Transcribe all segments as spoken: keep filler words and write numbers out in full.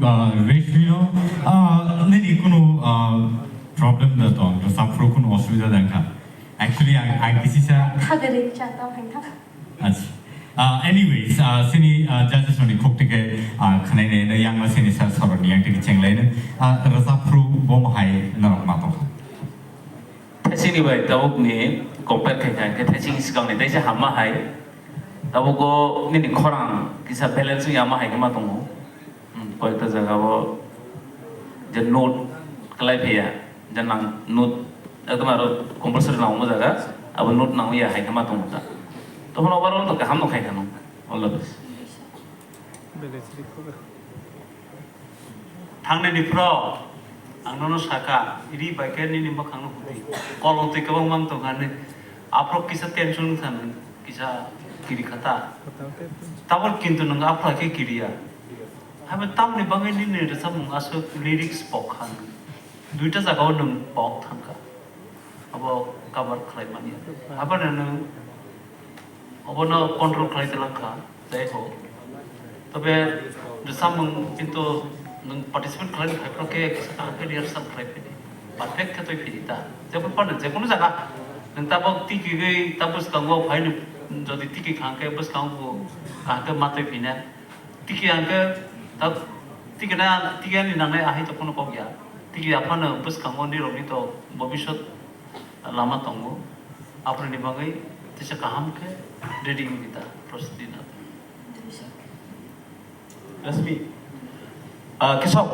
Ah, Reshmi no, ah, nini kunu, ah, problem da tong, rwchapphru kunu osubida da wngkha. Actually, ang, ang kisisa Khagari chata wngkha. Acha. Ah, anyways, ah, sini, ah, judges rokni khuk tike, ah, khwnainai no yang ma sini sir soroni yang tike chenglaino. Ah, rwchapphru bo mohai norok ma tongkha. Thaisingni bai tabukni compare khaikha hwnkhe thaising swkangni teisa hamma hai. Tabuko nini khorang kisa balance wngya ma hai khe ma tongo. Hmm, koyekta jaga o je note kwlai phiya, je nang note ekdom aro compulsory nangma jaga, abo note nangya hai khe ma tongo ta. Toboni overall to kaham no khai khano. All the best. Thangnani phro, ang nono saka, iri bai khe nini mwkhangno hudi. Kolong twi kwbangma wng tongkha nini. Aphro kisa tension wngkha nini, kisa kiri kha ta. Tabuk kintu nwng aphro khe kiriya. Haibo tamni bagwi nini rwchapmung aswk lyrics pok kha nini. Duita jagao nwng pok thangkha. Abo cover khlai manya. Abono nwng obono control khlai twlang kha, jai ho. Tobe rwchapmung kintu nwng participate khlai phai phro khe kisa kaham khe rehearsal khlai phidi. Perfect khe twi phidi ta. Jebo phano jekunu jaga nwng tabok tikigwi ta bwskango phai nw jodi tiki kha khe bwskango bo kaham khe ma twi phina. Tiki ang khe ta tiki na tiki ani nangnai ahai to phano kok ya. Tiki aphano bwskango nirokni to bobisot lama tongo. Aphani bagwi tisa kaham khe ready wngwi ta, prostiti na. Rashmi. Ah, kesok.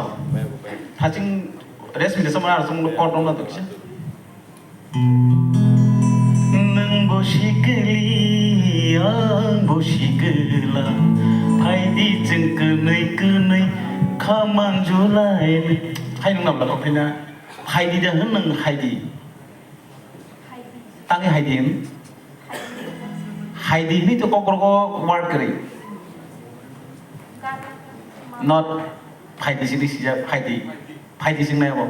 Haching Rashmi kesa mana asung kor dong na to kisa. Nwng bo sikli, ang bo sikla. Phaidi chwng kwnwi kwnwi kha manjulai. Hai nwng nabla kok phaina. Phaidi da hwn nwng haidi. Tangwi haidi hwn. Haidi hwnwi to kokrok o word kwrwi. Not phaidi sini sijak phaidi. Phaidi sing nai abo.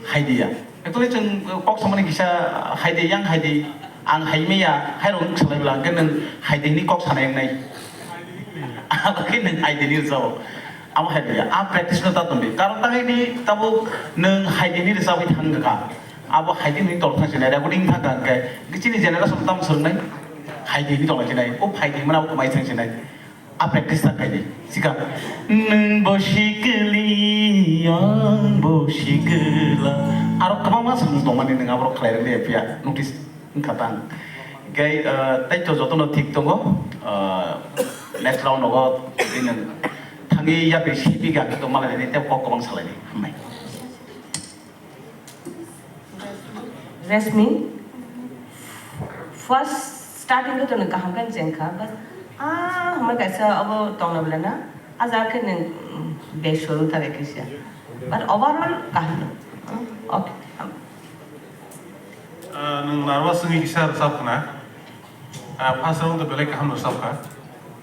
Haidi ya. Actually chwng kok samani kisa haidi yang haidi. Ang haimaya hairok wng salai bwla hwnkhe nwng haidi hwnwi kok sanai wngnai. Abo khe nwng haidi hwnwi rwchao. Abo hai ya, a practice no ta tongdi. Karon ta hai di tabuk nwng hai di ni rwchapwi thang kha. Abo hai di ni tor thang sinai, recording thang kha hwnkhe chini generation tam swrwngnai. Hai di ni tong sinai, o hai di mana abo mai thang sinai. A practice ta khai di. Sika. Nwng bo sikli, ang bo sikla. Aro kwbangma samung tongmani nwng abo khlai rwdi phiya. Notice. Wngkha tang. Hingke, eh, tei to jotono thik tongo. Eh, next round o tini nwng thangwi yapri sipi ga to malai ni tei kok kwbang salai ni. Hambai. Rashmi, first starting to nwng kaham khe chengkha, but ah, hambai kaisa abo tongna bela na, ah, jar khe nwng, mm, base shuru ta khe kisa. But overall kaham. Okay. Ah, nwng nervous wngwi kisa rwchap khna. Ah, first round to belai kaham rwchap kha.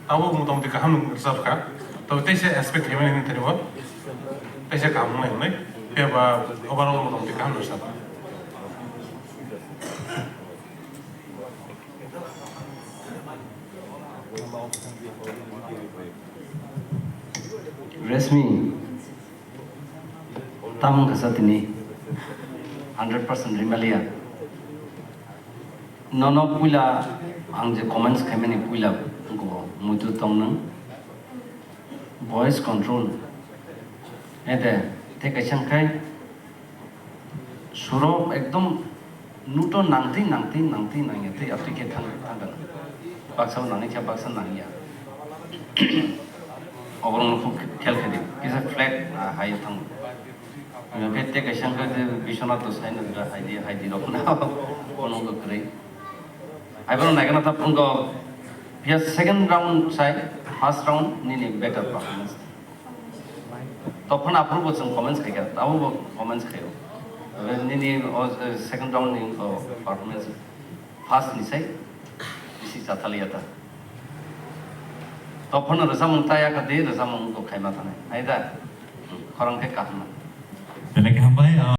Tabuk motamoti kaham rwchap kha. Tabo teisa expect khaimani hwnwi thani bo. Teisa kaham wngnai hwnwi. Phiya ba overall motamoti kaham rwchap kha. Rashmi. Tamo wngkha sa tini hundred percent rimaliya. Nono puila ang je comments khaimani puila wngkha bo muitu tong nwng voice control. Ede tei kaisa wngkhai suro ekdom Nuto nangtwi, nangtwi, nangtwi, nangya twi, atwi khe thang, thang gana. Baksa o nangya khe baksa nangya. Oborok no khub khel khe di. Kisa flat, ah, hai thang. Hingkhe tei kaisa hingkhe je Biswanath to sai nang hai di, hai di rok na. Kono go kwrwi. Hai bono naikhe na ta phungo. Phiya second round sai, first round nini better performance. Tokphano aphuru bo chwng comments khaikha, abo bo comments khaio. Nini o, eh, second round ni, oh, performance first ni sai bisi chathaliya ta. Tokphano rwchapmung ta yakha di, rwchapmung bo khaima thanai. Hai da? Khorang khe kaham. Belai khe hambai, ah.